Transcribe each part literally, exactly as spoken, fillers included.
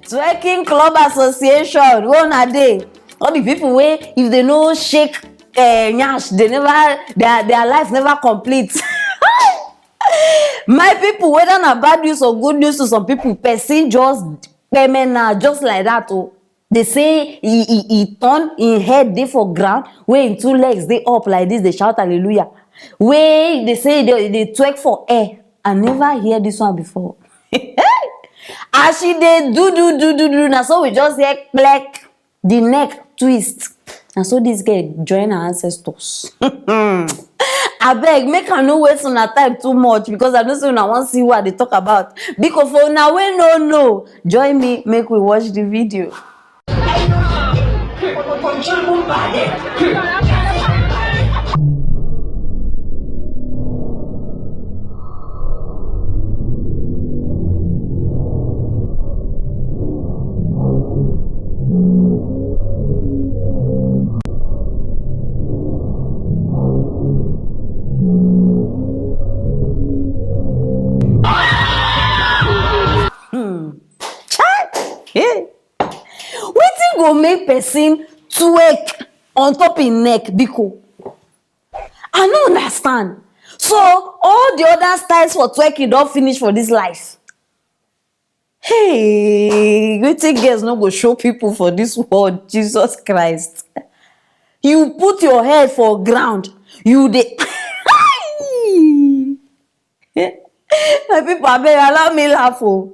Twerking Club Association, where una dey? All the people wey, if they no shake uh, nyash, they never, their, their life never complete. My people, whether na bad news or good news to some people, person just peme na just like that. Oh, they say he, he, he turn him head dey for ground, wey him two legs dey up like this, dey shout hallelujah. Wey they say they, they twerk for air. I never hear this one before. As she dey do do do do do, na so we just hear plek, the neck twist. Na so this girl join her ancestors. Abeg, make I no waste una time too much because I know say una wan see what I dey talk about. Because for una wey no know, join me, make we watch the video. Hmm. Chai! Hey! Wetin go make person twerk on top im neck, biko? I no understand. So, all the other styles for twerking don finish for this life. Hey, wetin girls no go show people for this world, Jesus Christ. You put your head for ground, you dey my people, abeg allow me laugh o.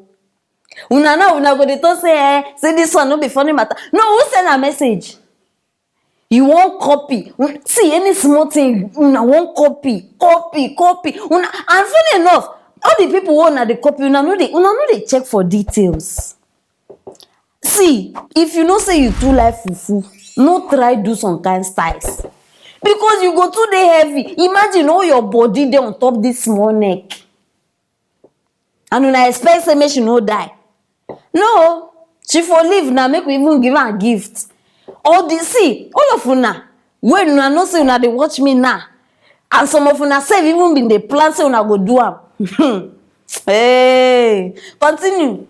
Una now, una go dey talk say, eh, say this one no be funny matter. No, who send a message? You wan copy? See, any small thing, una wan copy, copy, copy. Una, and funny enough, all the people wey una dey copy, una no dey, una no dey check for details. See, if you know say you too like fufu, no try do some kind styles. Because you go too dey heavy. Imagine all your body dey on top this small neck. And una expect say make she no die? No, she for live now, make we even give am gift. All the, see, all of una, when una know say una dey watch me now, and some of una sef even been dey plan say una go do am. Hey, continue.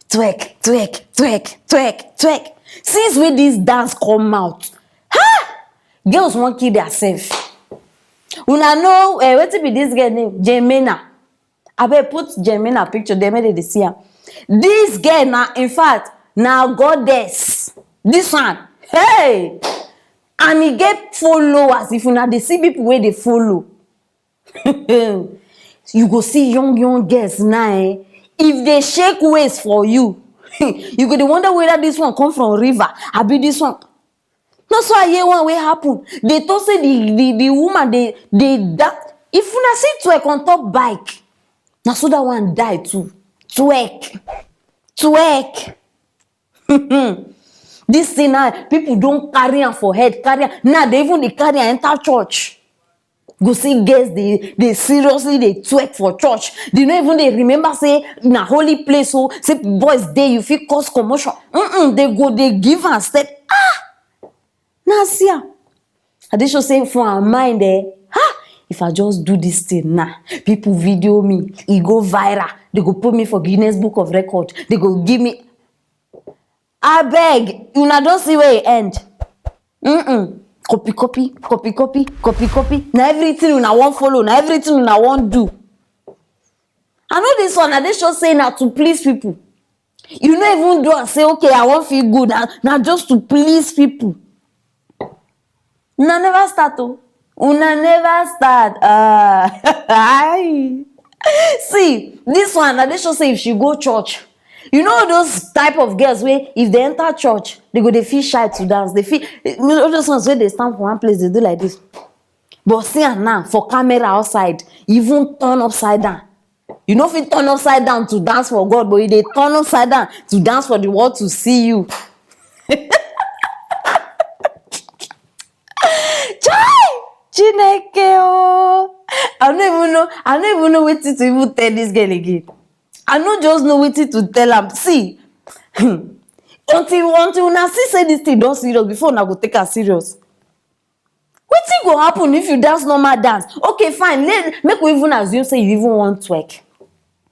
Twerk, twerk, twerk, twerk, twerk. Since wey this dance come out, ha! Girls wan kill theirself. Una know, eh, wetin be this girl name? Jemina. Abeg put Jemina picture there, make dem dey see am. This girl na, in fact, na goddess. This one, hey! And e get followers. If una dey see people wey dey follow, you go see young young girls now, eh? If they shake waist for you, you go dey wonder whether this one come from river, abi this one. No, so I hear one wey happen. They talk say the, the, the woman, they, they, that, if una see twerk on top bike, na so that one die too. Twerk. Twerk. This thing now, people don carry am for head, carry am. Now they even dey carry am enter church. Go see girls, they, they seriously, they twerk for church. They no even dey remember say na holy place, so say boys dey, you fit cause commotion. Mm-mm, they go, they give am step. Ah! Now see am. I dey sure say for her mind, eh, ha! If I just do this thing now, people video me, e go viral. They go put me for Guinness Book of Record. They go give me, abeg, una don see where e end? Mm-mm. Copy, copy, copy, copy, copy, copy. Na everything una wan follow, na everything una wan do. I know this one, I dey sure say na to please people. You no even do am say, okay, I wan feel good. Na, na just to please people. Una never start o. Una never start. Ah. Aye. See, this one, I dey sure say if she go church, you know those type of girls wey if they enter church, they go dey feel shy to dance. They feel, you know, all those ones wey dey stand for one place, they do like this. But see am now for camera outside, even turn upside down. You no fit turn upside down to dance for God, but you dey turn upside down to dance for the world to see you. Chai! Chineke o! I no even know, I no even know wetin to even tell this girl again. I no just know wetin to tell am. See, until, until una see say this thing don serious before una go take am serious. Wetin go happen if you dance normal dance? Okay, fine, let, make we even assume say you even wan twerk.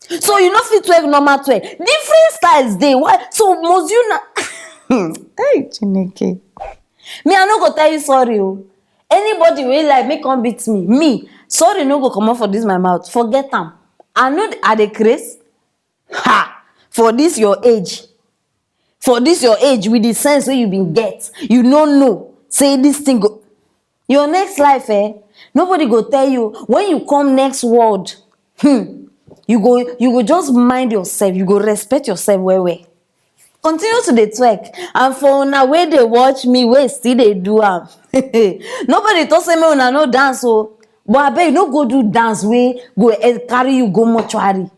So you no fit twerk normal twerk. Different styles dey. Why? So must you na? Hey, Chineke. Me, I no go tell you sorry o. Anybody wey like, make come beat me. Me, sorry no go comot for this my mouth. Forget am. I no, I dey craze. Ha! For this your age. For this your age, with the sense wey you bin get, you no know say this thing go, your next life, eh? Nobody go tell you when you come next world. Hmm. You go, you go just mind yourself. You go respect yourself well well. Continue to dey twerk. And for una wey dey watch me, wey still dey do am, nobody talk say make una no dance o. But abeg, no go do dance wey go, eh, carry you go mortuary.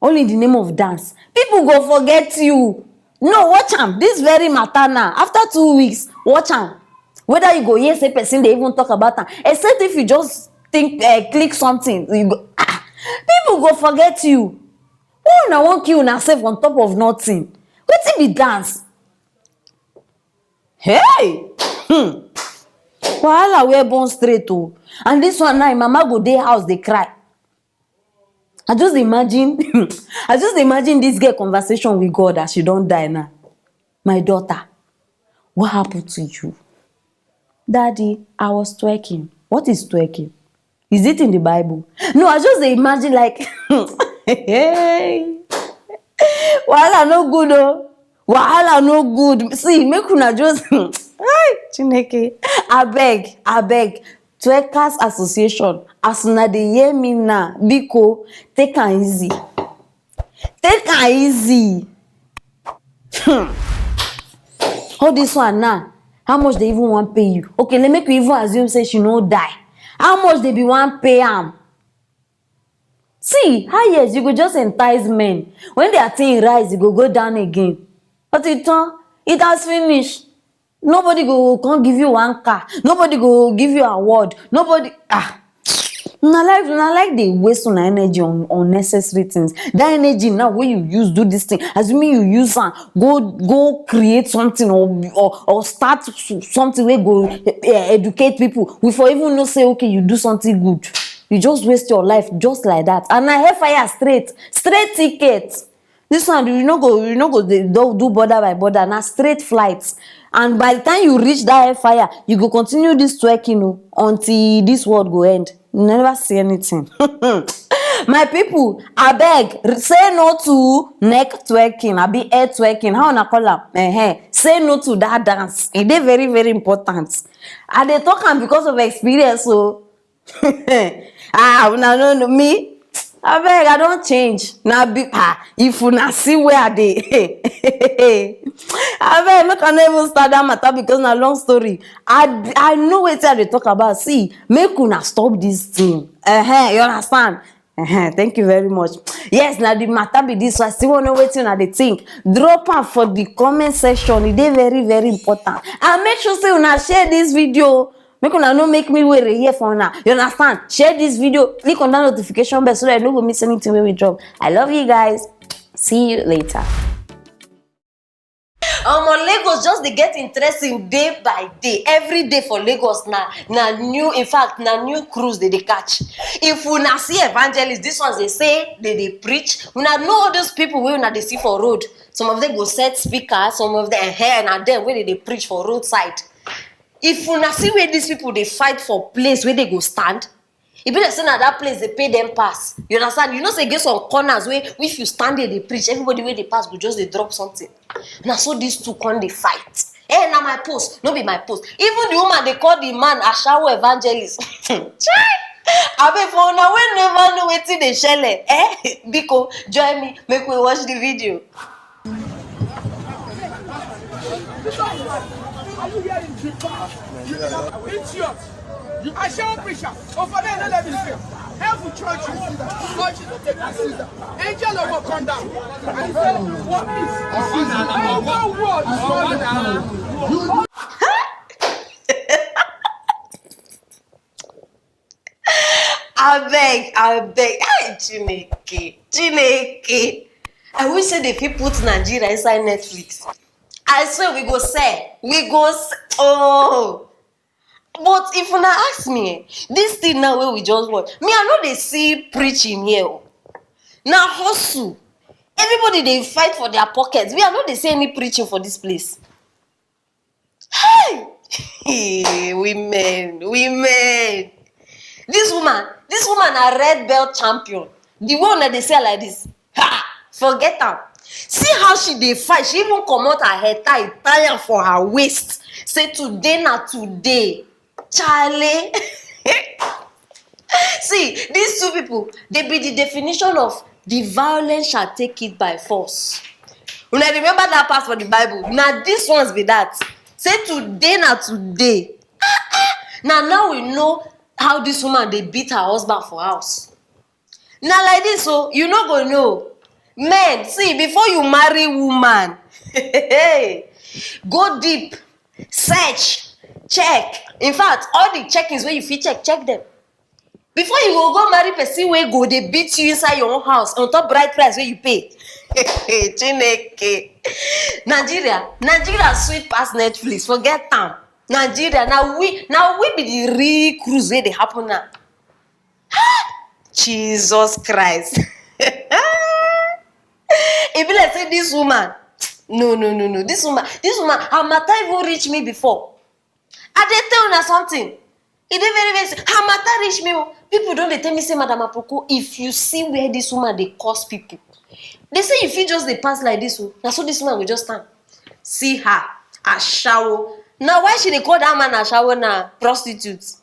Only in the name of dance. People go forget you. No, watch am. This very matter now. After two weeks, watch am. Whether you go hear say person dey even talk about am, except if you just think, eh, click something, you go, ah, people go forget you. Why una wan kill una sef on top of nothing? Wetin be dance? Hey! Hmm. Wahala wear born straight o. And this one now, im mama go dey house dey cry. I just imagine, I just imagine this girl conversation with God as she don die now. "My daughter, what happened to you?" "Daddy, I was twerking." "What is twerking? Is it in the Bible?" No, I just dey imagine, like, wahala no good o. Wahala no good. See, make una just, Hey, Chineke. Abeg, abeg. Twerkers Association, as una dey hear me now, biko, take am easy. Take am easy. Hmm. All this one now, how much they even wan pay you? Okay, let make we even assume say she no die. How much they be wan pay am? See, how, yes, you go just entice men. When their thing rise, e go go down again. But it turn, it has finished. Nobody go come give you one car. Nobody go give you award. Nobody, ah. Na like, na like dey waste una energy on unnecessary things. That energy now wey you use do this thing, assuming you use am go, go create something, or, or, or start s-, something wey go, eh, educate people. We for even know say, okay, you do something good. You just waste your life just like that. And na hellfire straight, straight ticket. This one, you no go, you no go dey do, do border by border. Na straight flight. And by the time you reach that hellfire, you go continue this twerking o, until this world go end. You never see anything. My people, abeg, r-, say no to neck twerking, abi hair twerking. How una call am? Ehen. Say no to that dance. E dey very, very important. I dey talk am because of experience o. Ah, una no know me. Abeg, I don change. Na be, ah, if una see where I dey. Abeg, make I no even start that matter because na long story. I, I know wetin I dey talk about. See, make una stop this thing. Ehen, you understand? Ehen, thank you very much. Yes, na the matter be this. So I still wan know wetin una dey think. Drop am for the comment section. E dey very, very important. And make sure say una share this video. Make una no make me wait here for una. You understand? Share this video, click on that notification bell so that you no go miss anything wey we drop. I love you guys. See you later. Omo, Lagos just dey get interesting day by day. Every day for Lagos na, na new, in fact, na new cruise they dey catch. If una see evangelist, this ones they say they dey preach. Una know all those people wey una dey see for road. Some of them go set speaker, some of them, eh, na them wey dey dey preach for roadside. If una see where these people dey fight for place where they go stand, e be like say na that place dey pay them pass. You understand? You know say e get some corners wey if you stand there dey preach, everybody wey dey pass go just dey drop something. Na so these two come dey fight. Eh, na my post, no be my post. Even the woman dey call the man ashawo evangelist. Chai! Abeg, for una wey never know wetin dey shele, eh? Biko, join me, make we watch the video. Idiot. You are show preacher. Oh, for them, no let me say. Help the church. Church is not taking. Angel of God come down. And he said, "What is?" Over word. Abeg, abeg. Hey, Chineke. Chineke. I wish say they fit put Nigeria inside Netflix. I swear we go sell. We go s-, oh. But if una ask me, eh, this thing now wey we just watch, me, I no dey see preaching here o. Na hustle. Everybody dey fight for their pockets. We are not dey say any preaching for this place. Hey! Women, women. This woman, this woman na red belt champion. The one that they say like this, ha, forget am. See how she dey fight. She even comot her hair tie, tie am for her waist. Say today na today. Charlie. See, these two people, they be the definition of the violence shall take it by force. Una remember that part for the Bible? Now these ones be that. Say today na today. Now now we know how this woman dey beat her husband for house. Na like this, so you no go know. Men, see, before you marry woman, go deep, search, check. In fact, all the checkings wey you fit check, check them. Before you go go marry person wey go dey beat you inside your own house on top bride price wey you pay. Chineke. Nigeria, Nigeria sweet pass Netflix. Forget am. Nigeria, na we, na we be the real cruise wey dey happen now. Jesus Christ. E be like say this woman, no, no, no, no, this woman, this woman, her matter even reach me before. I dey tell una something. E dey very, very, her matter reach me o. People don dey tell me say, "Madam Apoko, if you see where this woman dey curse people," they say you fit just dey pass like this o. Na so this woman go just stand. See her, ashawo. Na why she dey call that man ashawo na prostitute.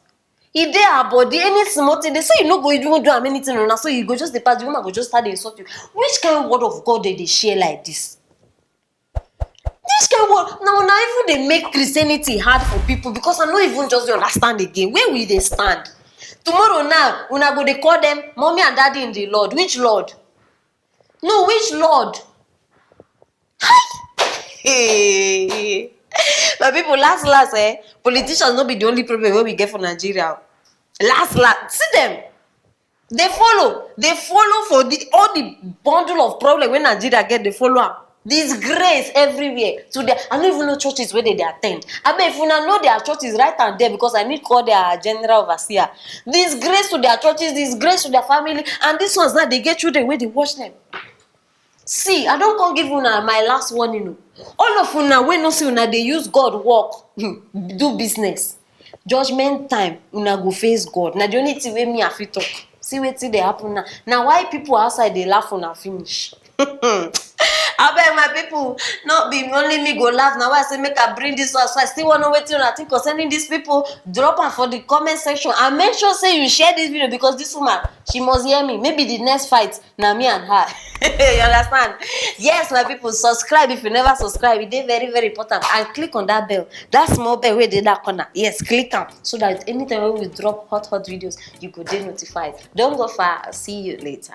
E dey her body, any small thing, they say you no go even do am anything o. Na so you go just dey pass, the woman go just start dey insult you. Which kind word of God they dey share like this? This kind word, now, now even they make Christianity hard for people because I no even just dey understand again. Where we dey stand? Tomorrow now, una go dey call them mommy and daddy in the Lord. Which Lord? No, which Lord? Hi! Hey! My people, last, last, eh? Politicians no be the only problem wey we get for Nigeria. Last, last, see them. They follow. They follow for the all the bundle of problem wey Nigeria get. They follow am. Disgrace everywhere. To their, I no even know churches wey they dey attend. I mean, if una know their churches, write am there because I need call their general overseer. Disgrace to their churches, disgrace to their family, and these ones now they get children wey dey watch them. See, I don come give una my last warning o. All of una wey know say una dey use God work, hmm, do business, judgment time, una go face God. Na the only thing wey me I fit talk. See wetin dey happen now. Na why people outside dey laugh una finish. Abeg, my people, no be only me go laugh. Na why I say make I bring this one. So I still wan know wetin una think concerning these people. Drop am for the comment section and make sure say you share this video because this woman, she must hear me. Maybe the next fight, na me and her. You understand? Yes, my people, subscribe if you never subscribe. E dey very, very important. And click on that bell. That small bell wey dey that corner. Yes, click am so that anytime wey we drop hot, hot videos, you go dey notified. Don't go far. See you later.